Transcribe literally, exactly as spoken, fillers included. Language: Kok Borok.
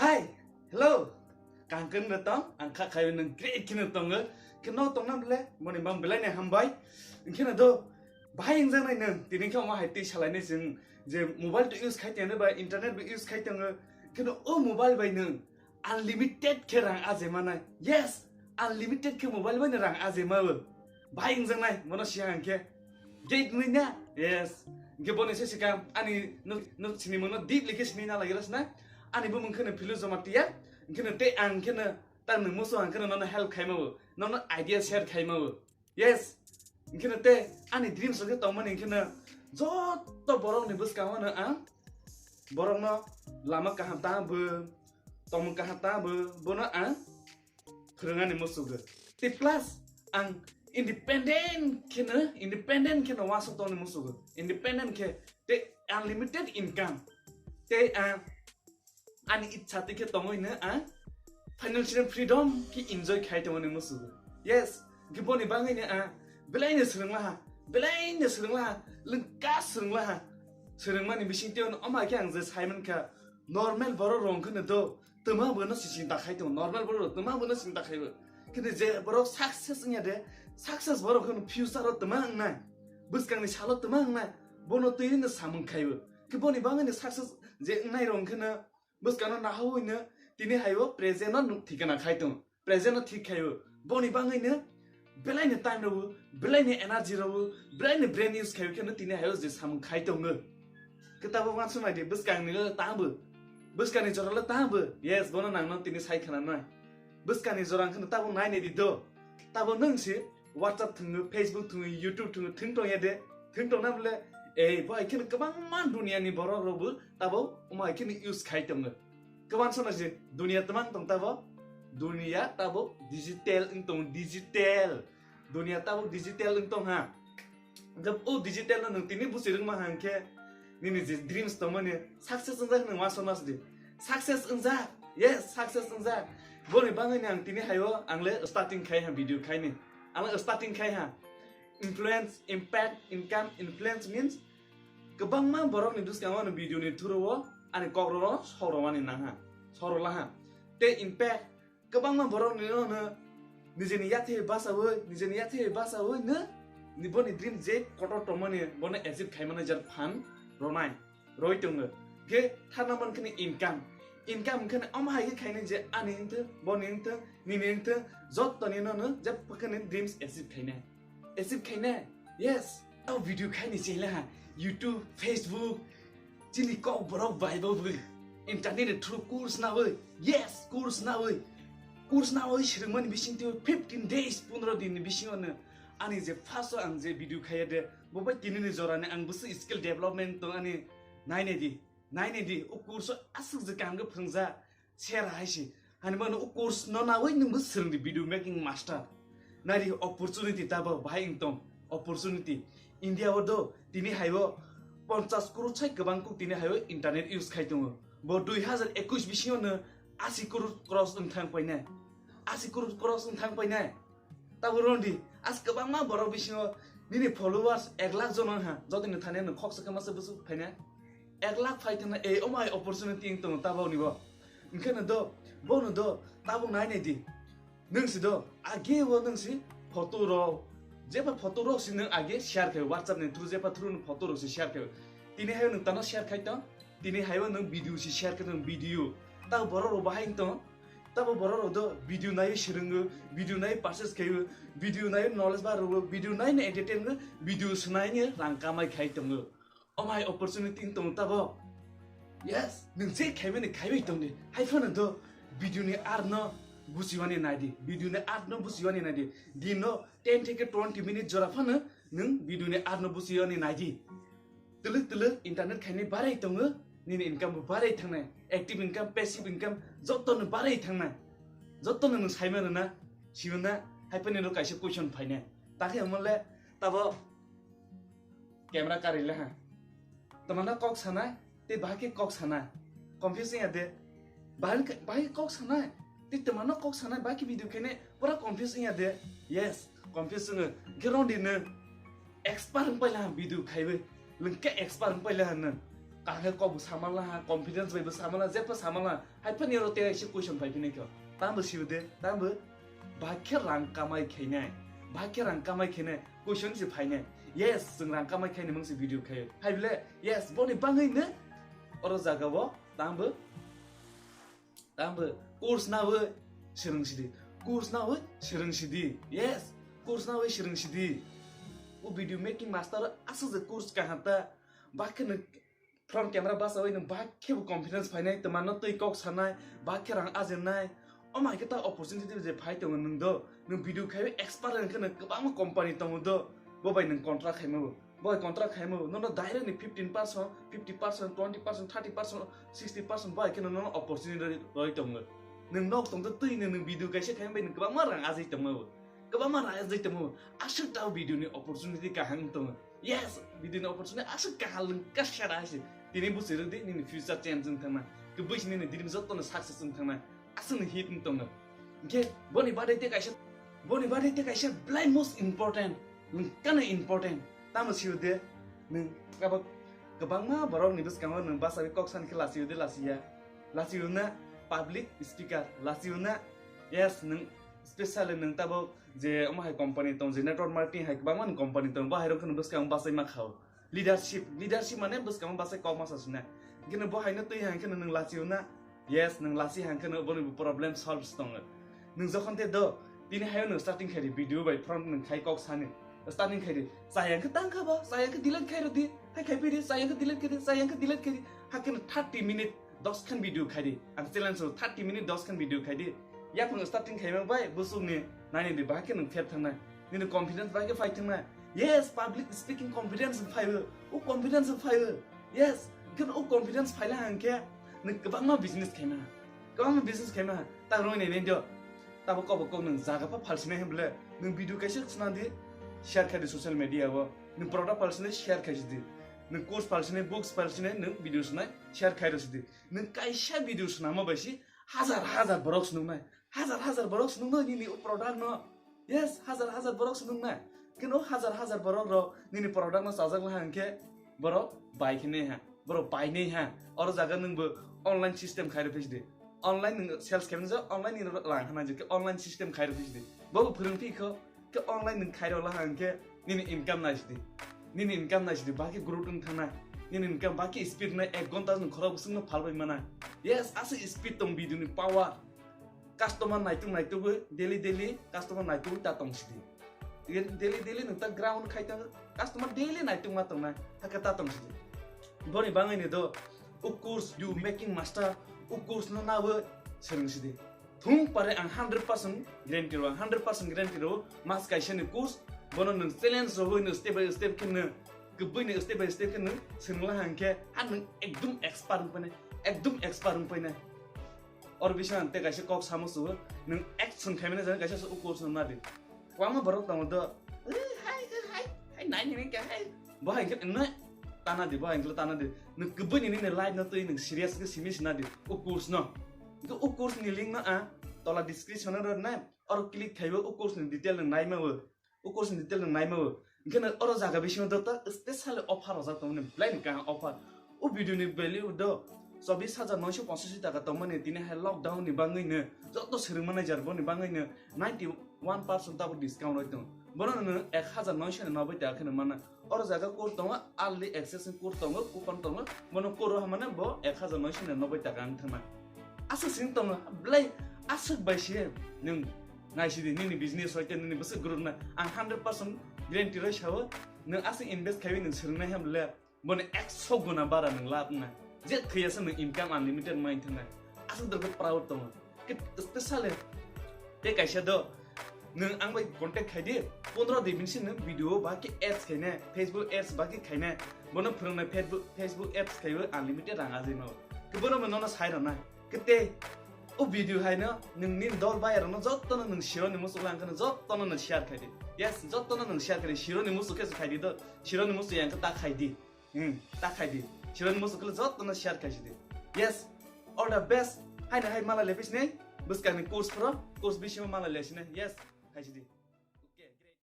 Hi, hello. Kangkang no tong, ang kha khayo nang great kheno tongo. Khe no tong nam le, moni bang belai ne hambai. Khe no do, bahai ingjang nai nang, tini khe omo hai twi salai nai chwng je mobile to use khai tongo ba internet bo use khai tongo. Khe no o mobile bai nang unlimited khe rang aje manai. Yes, unlimited khe mobile bai rang aje mawo. Bahai ingjang nai, mono siya ang khe. Gate nui na? Yes. Ge boni se sikam, ani nuk, nuk sini mono deep like sini na lagi ras na. Ani bo mung khene philu joma tiya. Khene te ang khene ta nung musu ang khene nono help khai mawo. Nono idea share khai mawo. Yes. Khene te ani dreams rok tong mani khene jotto borok ni bwskango no ang borok no lama kaham ta bo, tongmung kaham ta bo, bono ang phwrwngani musugo. Tei plus ang independent kheno, independent kheno wasuk tongni musugo. Independent khe tei unlimited income. Tei ang ani itsa tei khe tongwi no ang financial freedom khe enjoy khai tongmani musugo. Yes, khe boni bangwi no ang belai no swrwng laha, belai no swrwng laha, lengka swrwng laha. Swrwngmani bising tei ono omo hai khe ang je sai mankha, normal borok rong kheno do, twma bono se chinta khai tongo, normal borok twma bono chinta khaibo. Kintu je borok success wngya de, success borok kheno future o twma wngnai, bwskangni salo twma wngnai, bono twi no samung khaibo. Khe boni bangwi no success je wngnai rong kheno bwskangno nahawi no tini haio present no nuk thikana khai tongo. Present no thik khaio, boni bangwi no belai ni time rwo, belai ni energy rwo, belai ni brain use khaio kheno tini haio je samung khai tongo. Khe tabo uansuk nai di, bwskang ni le tangbo, bwskang ni jora le tangbo, yes, bono nang no tini sai khana nai. Bwskang ni jora kheno tabo nai nai di do, tabo nung si WhatsApp thungo, Facebook thungo, YouTube thungo, thung tong ya de, thung tong na bole, ei bo hai kheno kwbangma dunia ni borok rok bo tabo omo hai kheno use khai tongo. Kwbang sona je dunia twmang tong tabo, dunia tabo digital wng tong, digital. Dunia tabo digital wng tong ha. Jab o digital no nung tini busi rwng ma hang khe nini je dreams tong mani success wng jak nung ma sona di. Success wng jak. Yes, success wng jak. Boni bangwi ni ang tini hayo ang le starting khai ha video khai ni. Ang le starting khai ha. Influence, impact, income, influence means kwbangma borokni bwskango ano video ni through o ani kokrok no soromani nangha, sorolaha. Tei impact kwbangma borokni no nijeni yathai basawi, nijeni yathai basawi no ni boni dream je kotor tongmani bono achieve khaimani jar phan ronai roi tongo. Khe thar number khani income, income khani omo hai khe khainai je ani wngthok, boni wngthok, nini wngthok, jottoni no no je phakani dreams achieve khainai. Achieve khainai? Yes. O video khaini chengla ha, YouTube, Facebook, chini kok borok bai bo bwi. Internet ni through course nawi. Yes, course nawi. Course nawi swrwngmani bising twi fifteen days, pondro din ni bisingo no ani je first o ang je video khaya de, bo bai tini ni jora ni ang bwswk skill development tong ani nai nai di, nai nai di. O course o aswk je kaham khe phwrwngjak. Sera hai se. Hani mano o course no nawi nungbo swrwng di video making master. Nari opportunity tabo bahai wng tong. Opportunity. India o do tini hai o ponchas crore sai kwbang kuk tini hai o internet use khai tongo. Bo dui hazar ekush bisingo no asi crore cross wng thang painai. Asi crore cross wng thang painai. Tabo rondi, as kwbangma borok bisingo nini followers ek lakh jon wng ha, jotoni thani nwng khoksa khe masa bwswk phaina. Ek lakh phai thangna, ei, omo hai opportunity wng tongo tabo ni bo. Hwnkhe no do, bono do, tabo nai nai di. Nwng si do, age o nwng si photo rok, jeba photo rok si nwng age share khaio, WhatsApp ni through, jeba through nwng photo rok si share khaio. Tini hai nwng tano share khai tong, tini hai o nwng video si share khai tong, video. Tabo borok rok bahai wng tong. Tabo borok rok do video nai swrwngo, video nai purchase khaio, video nai knowledge bar rwo, video nai no entertain rwo, video swnai no rang kamai khai tongo. Omai opportunity wng tongo tabo. Yes, nwng je khaimani khaibai tongdi. Hai phano do video ni art no buchiwani naidi, video ni art no buchiwani naidi. Din no ten theke twenty minute jora phano nwng video ni art no buchiwani naidi. Twlwk twlwk internet khainai barai tongo, nini income bo barai thangnai, active income, passive income jotono barai thangnai. Jotono nwng saima rwna, siuna, hai phano nino kaisa question phainai. Takhe hwnmale tabo camera karwi le ha. Tamano kok sanai, tei bahai khe kok sanai. Confuse wngya de. Bahai, bahai kok sanai, tei tamano kok sanai, bahai khe video khainai, pura confuse wngya de. Yes, confuse wngo. Hwnkhe rong di nwng expert wng paila ha video khaiwi. Nwng khe expert wng paila ha nwng. Kaham khe kokbo samalna ha, confidence bai bo samalna, jepho samalna. Hai phani oro tei kaisa question phai phini kho. Tambo sibo de, tambo bahai khe rang kamai khainai. Bahai khe rang kamai khainai. Question se phainai. Yes, chwng rang kamai khaini mungsi video khaio. Hai bile, yes, boni bangwi no oro jaga o tambo, tambo course nawi swrwng sidi. Course nawi swrwng sidi. Yes, course nawi swrwng sidi. O video making master aswk je course kaham ta. Bahai khe no front camera bachawi nwng bahai khe bo confidence phainai, twma no twi kok sanai, bahai khe rang ajinai. Omo hai khe ta opportunity je phai tongo nwng do, nwng video khaiwi expert wng khe nwng kwbangma company tongo do, bo bai nwng contract khaima bo, bo bai contract khaima bo, nono direct ni fifteen percent, fifty percent, twenty percent, thirty percent, sixty percent bo hai khe nono opportunity roi tongo. Nwng nok tong do twi nwng video kaisa khaima bai nwng kwbangma rang ajai tongma bo, kwbangma rang ajai tongma bo, aswk ta video ni opportunity kaham tongo. Yes, video ni opportunity aswk kaham lwng ka sera hai se. Tini busi rwdi nini future change wng thangna. Kwbwi se nini dream joto no success wng thangna. Aswk ni hit wng tongo. Hwnkhe boni bagwi tei kaisa, boni bagwi tei kaisa belai most important, lwng kano important. Tamo sio de, nwng abo kwbangma borok ni bwskango nwng bachawi kok san khe lachio de lachia. Lachio na public speaker, lachio na, yes, nwng specially nwng tabuk je omo hai company tong, je network marketing hai kwbangma ni company tong, bo hai rok kheno bwskango bachai ma khao. Leadership, leadership mane bwskango bachai kok ma sasina. Hingke bo haino twi hang kheno nwng lachio na. Yes, nwng lachi hang kheno boni bo problem solve tongo. Nwng jokhon te do, tini hayo nwng starting khairi video bai front nwng khai kok sani. Starting khairi, chayang khe tang kha ba, chayang khe delete khairo di, hai khai phi di, chayang khe delete khairi, chayang khe delete khairi. Hakheno thirty minute dos khan video khaidi. Ang challenge o thirty minute dos khan video khaidi. Yaphang starting khaima bai busuk ni nani di bahai khe nwng phep thangnai. Nini confidence bahai khe phai thangnai. Yes, public speaking confidence phaibo. O confidence phaibo. Yes, hwnkhe o confidence phaila hang khe nwng kwbangma business khaima. Kwbangma business khaima. Ta roi nai nai do. Tabo kobo kok nwng jaga pha phalsinai hwn bole. Nwng video kaisa swnam di, share khaidi social media o. Nwng product phalsinai share khaisi di. Nwng course phalsinai, books phalsinai, nwng video swnai share khairo sidi. Nwng kaisa video swnamo bai si hazar hazar borok swnungnai. Hazar hazar borok swnungnai nini o product no. Yes, hazar hazar borok swnungnai. Keno hazar hazar borok rok nini product no chajak laha hwnkhe borok bai khe nai ha. Borok bai nai ha. Oro jaga nwng bo online system khairo phisi di. Online nwng sales khe nai online ni rang hana je khe online system khairo phisi di. Bo bo phwrwng phi kho. Khe online nwng khairok laha hwnkhe nini income naisidi. Nini income naisidi, baki growth wng thangna. Nini income baki speed na ek ghonta nwng khorok bwswkno phalbai mana. Yes, aswk speed tong video ni power. Customer naituk naitugwi daily daily customer naitugwi ta tongsidi. Daily daily nwng ta ground khai tong customer daily naituk ma tongnai. Hakhe ta tongsidi. Boni bangwi ni do o course you making master o course no nawi swrwngsidi. Thung pare ang hundred percent guarantee rw, ang hundred percent guarantee rw, mas kaisa ni course, bono nwng challenge rw, nwng step by step khe nwng, kwbwi nwng step by step khe nwng swrwng la hang khe, ha nwng ekdum expert wng painai, ekdum expert wng painai. Or bisa ang tei kaisa kok samo sugo, nwng action khaimani jani kaisa o course no nadi. Kwbangma borok tongo do. Eh, hai, hai, hai, hai, nai nini khe, hai. Bo hai khe nai tana di, bo hai khe tana di. Nwng kwbwi nini life no twi nwng serious khe simi sina di. O course no. Hwnkhe o course ni link no ang tola description o rw nai. Or click khaibo o course ni detail nwng nai mawo. O course ni detail nwng nai mawo. Hwnkhe no oro jaga bisingo do ta special offer rojak tongmani, belai ni kaham offer. O video ni value do chobbish hajar noisho ponchashi taka tongmani, tini hai lockdown ni bangwi no joto swrwngma nai jar boni bangwi no ninety one percent tabuk discount roi tongo. Bono no ek hajar noisho ni noboi taka kheno mana. Oro jaga kur tongo, early access ni kur tongo, coupon tongo, bono kur o hamano bo ek hajar noisho ni noboi taka wng thangna. Aswk sing tongo, belai aswk bai se nwng naisidi nini business hoite nini bwswk group na ang hundred percent guarantee roi sao, nwng aswk invest khaiwi nwng swrwngnai hemle. Boni ekso guna bara nwng lab wngna. Je thwiya se nwng income unlimited mai thangna. Aswk dorkhe proud tongo. Khe specially tei kaisa do nwng ang bai contact khai di. Pondro din bini sini video ba khe ads khaina, Facebook ads ba khe khaina. Bono phwrwngnai Facebook, Facebook ads khaiwi unlimited rang ajai mao. Khe bono nono sai rwnai. Khe tei o video haino nwng nini dol bai rokno jottono nwng sironi muchuk lang kheno jottono nwng share khai di. Yes, jottono nwng share khai di. Sironi muchuk khe khai di do. Sironi muchuk yang khe ta khai di. Hmm, ta khai di. Sironi muchuk khe jottono share khai si di. Yes, all the best. Haino hai mala lepis nei. Bwskangni course pro, course bisimo mala lesine. Yes, khai si di.